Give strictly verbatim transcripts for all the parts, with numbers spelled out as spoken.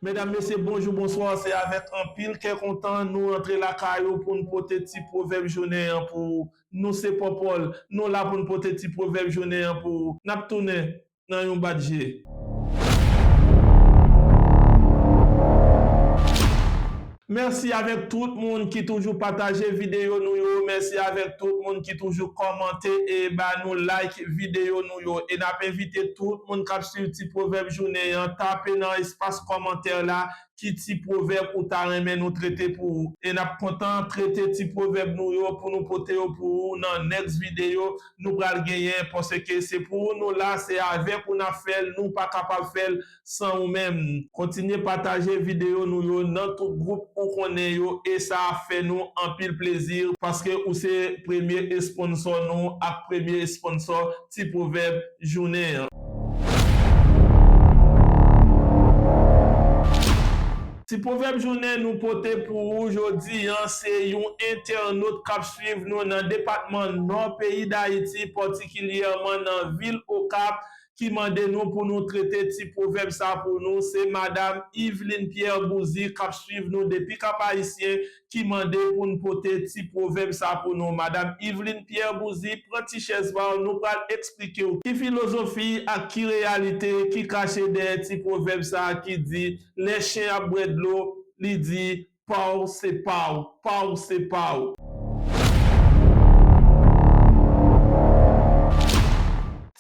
Medam, mesye, bonjou, bonswa. Se avèk anpil kè kontan nou antre lakay ou pou n pote ti pwovèb jounen an pou ou. Nou se Pòpòl, nou la pou n pote ti pwovèb jounen an pou ou. N ap tounen nan yon bat je. Mèsi avèk tout moun ki toujou pataje videyo nou yo. Mèsi avèk tout moun ki toujou kòmante e ba nou like videyo nou yo. E n ap envite tout moun k ap swiv ti pwovèb jounen an, tape nan espas kòmantè la ki ti pwovèb ou ta renmen nou trete pou ou. E n ap kontan trete ti pwovèb nou yo pou nou pote yo pou ou nan next videyo nou pral genyen, paske se pou ou nou la, se avèk ou n ap fè l, nou pa kapab fè l san ou menm. Kontinye pataje videyo nou yo nan tout gwoup ou konnen yo, e sa ap fè nou anpil plezi, paske ou se premye esponnsò nou ak premye esponnsò ti pwovèb jounen an. Ti pwovèb jounen nou pote pou ou jodi an, se yon entènot k ap swiv nou nan depatman Nò peyi Dayiti, patikilyèman nan vil Okap, ki mande nou pou nou trete ti pwovèb sa pou nou. Se Madam Yveline Pierre Bouzy k ap swiv nou depi Kap Ayisyen, ki mande pou n pote ti pwovèb sa pou nou. Madam Yveline Pierre Bouzy, pran ti chèz pa w, nou pral eksplike w ki filozofi ak ki reyalite ki kache dèyè ti pwovèb sa ki di, lè chen ap bwè dlo, li di, pa w se pa w, pa w se pa w.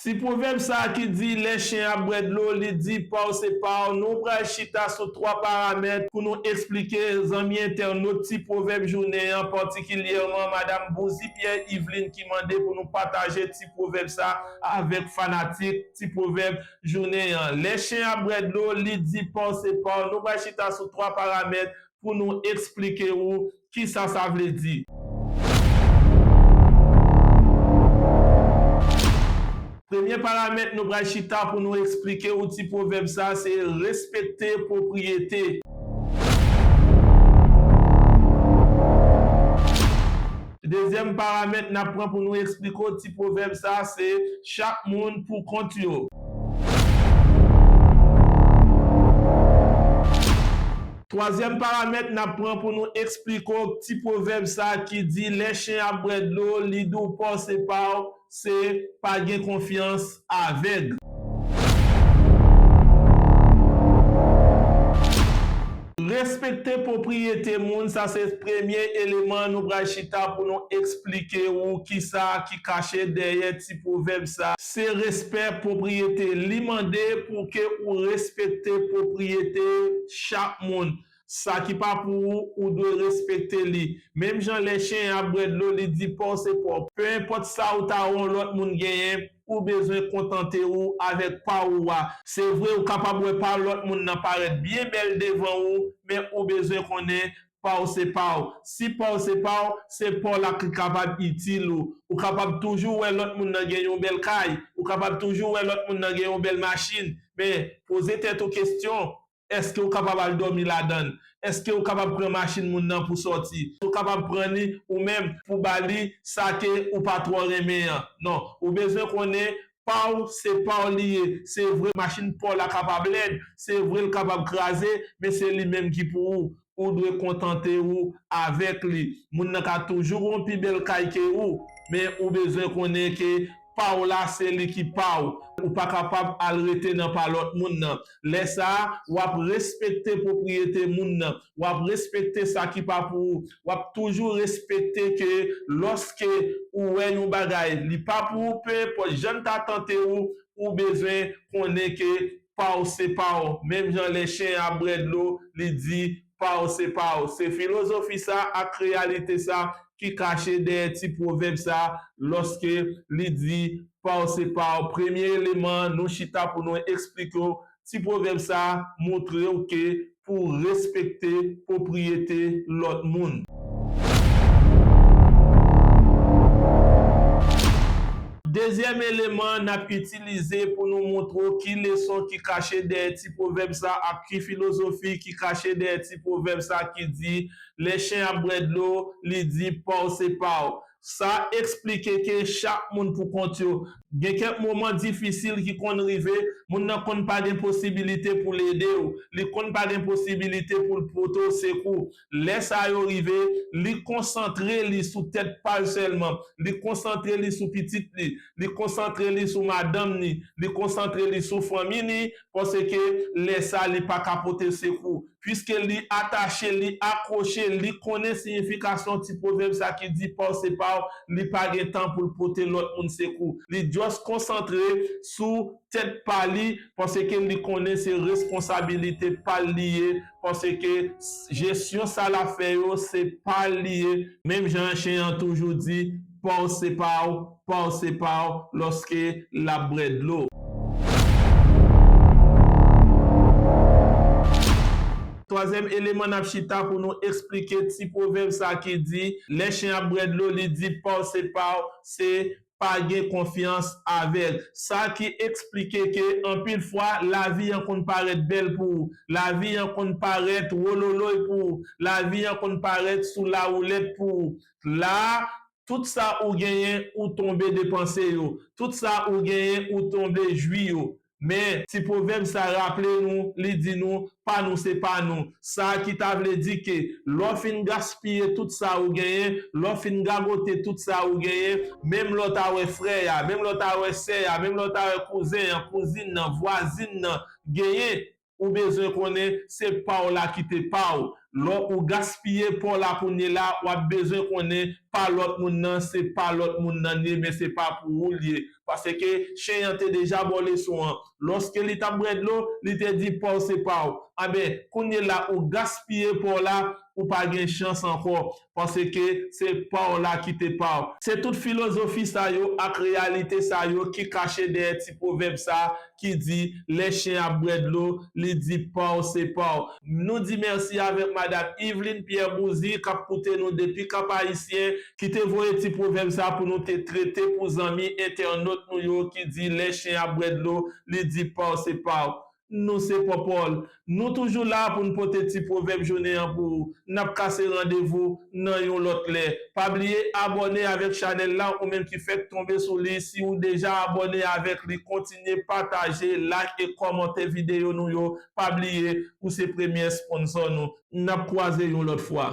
Ti pwovèb sa a ki di, lè chen ap bwè dlo, li di, pa w se pa w. Nou pral chita sou twa paramèt pou nou eksplike zanmi entènot ti pwovèb jounen an, patikilyèman Madam Bouzy Pierre Yveline ki mande pou nou pataje ti pwovèb sa avèk fanatik ti pwovèb jounen an. Lè chen ap bwè dlo, li di, pa w se pa w. Nou pral chita sou twa paramèt pou nou eksplike ou kisa sa vle di. Premye paramèt nou pral chita pou nou eksplike ou ti pwovèb sa, se respekte pwopriyete. Dezyèm paramèt n ap pran pou nou eksplike w ti pwovèb sa, se chak moun pou kont yo. Twazyèm paramèt n ap pran pou nou eksplike w ti pwovèb sa ki di, lè chen ap bwè dlo, li di w pa w se pa w, se pa gen konfyans avèg. Respekte pwopriyete moun, sa se premye eleman nou pral chita pou nou eksplike ou kisa ki kache dèyè ti pwovèb sa. Se respè pwopriyete. Li mande pou ke ou respekte pwopriyete chak moun. Sa ki pa pou ou, ou dwe respekte li. Menm jan lè chen an ap bwè dlo, li di pa w se pa w. Pe enpòt sa ou ta wè yon lòt moun genyen, ou bezwen kontante ou avèk pa ou a. Se vre, ou kapab wè pa lòt moun nan parèt byen bèl devan ou, men ou bezwen konnen pa w se pa w. Si pa w se pa w, se pa w la ki kapab itil ou. Ou kapab toujou wè lòt moun nan gen yon bèl kay, ou kapab toujou wè lòt moun nan gen yon bèl machin, men poze tèt ou kesyon, èske ou kapab al dòmi ladan l? Èske ou kapab pran machin moun nan pou sòti? Ou kapab pran li ou menm pou ba li sa ke ou pa twò renmen an? Non, ou bezwen konnen pa w se pa w li ye. Se vre machin pa w la kapab lèd, se vre l kapab kraze, men se li menm ki pou ou. Ou dwe kontante ou avèk li. Moun nan ka toujou gen yon pi bèl kay ke ou, men ou bezwen konnen ke pa w la, se li ki pa w. Ou pa kapab al rete nan pa lòt moun nan. Lè sa a, w ap respekte pwopriyete moun nan. W ap respekte sa ki pa pou ou. W ap toujou respekte ke lòske ou wè yon bagay, li pa pou ou, pe enpòt jan l ta tante ou, ou bezwen konnen ke pa w se pa w. Menm jan lè chen an ap bwè dlo, li di pa w se pa w. Se filozofi sa ak reyalite sa ki kache dèyè ti pwovèb sa lòske li di pa w se pa w. Premye eleman, nou chita pou nou eksplike w ti pwovèb sa, montre w ke pou w respekte pwopriyete lòt moun. Dezyèm eleman n ap itilize pou nou montre w ki leson ki kache dèyè ti pwovèb sa ak ki filozofi ki kache dèyè ti pwovèb sa ki di, lè chen ap bwè dlo, li di pa w se pa w. Sa eksplike ke chak moun pou kont yo. Gen kèk moman difisil ki konn rive, moun nan konn pa gen posibilite pou l ede w, li konn pa gen posibilite pou l pote w sekou. Lè sa yo rive, li konsantre li sou tèt pa l sèlman, li konsantre li sou pitit li, li konsantre li sou madanm ni, li konsantre li sou fanmi ni, paske lè sa li pa ka pote sekou. Piske li atache, li akwoche, li konnen siyifikasyon ti pwovèb sa ki di pa w se pa w, li pa gen tan pou l pote lòt moun sekou. Li just konsantre sou tèt pa li, paske li konnen se responsabilite pa l li ye, paske jesyon sa l ap fè yo, se pa l li ye. Menm jan chen an toujou di, pa w se pa w, pa w se pa w, lòske l ap bwè dlo. Twazyèm eleman n ap chita pou nou eksplike ti pwovèb sa ki di, lè chen ap bwè dlo, li di pa w se pa w, se pa gen konfyans avè l. Sa ki eksplike ke anpil fwa, lavi an konn parèt bèl pou ou, lavi an konn parèt wololoy pou ou, lavi an konn parèt sou lawoulèt pou ou. La, tout sa ou genyen, ou tonbe depanse yo. Tout sa ou genyen, ou tonbe jwi yo. Men, ti pwovèb sa raple nou, li di nou, pa nou se pa nou. Sa ki ta vle di ke lè w fin gaspiye tout sa ou genyen, lè w fin gagote tout sa ou genyen, menm lè w ta wè frè a, menm lè w ta wè sè a, menm lè w ta wè kouzen an, kouzin nan, vwazin nan genyen, ou bezwen konnen se pa w la ki te pa w. Lè ou gaspiye pa w la kounye la, w ap bezwen konnen pa lòt moun nan, se pa lòt moun nan li ye, men se pa pou ou li ye. Paske chen an te deja ba w leson an. Lòske li t ap bwè dlo, li te di pa w se pa w. Anben, kounye la ou gaspiye pa w la, ou pa gen chans ankò. Paske se pa w la ki te pa w. Se tout filozofi sa yo ak reyalite sa yo ki kache dèyè ti pwovèb sa ki di, lè chen ap bwè dlo, li di pa w se pa w. Nou di mèsi avèk madanm Yveline Pierre Bouzy k ap koute nou depi Kap Ayisyen, ki te voye ti pwovèb sa pou nou te trete pou zanmi entènot nou yo ki di, lè chen ap bwè dlo, li di pa w se pa w. Nou se Pòpòl. Nou toujou la pou n pote ti pwovèb jounen an pou ou. N ap kase randevou nan yon lòt lè. Pa bliye abòne avèk chanèl la, ou menm ki fèk tonbe sou li. Si ou deja abòne avèk li, kontinye pataje, like e kòmante videyo nou yo. Pa bliye, ou se premye sponsò nou. N ap kwaze yon lòt fwa.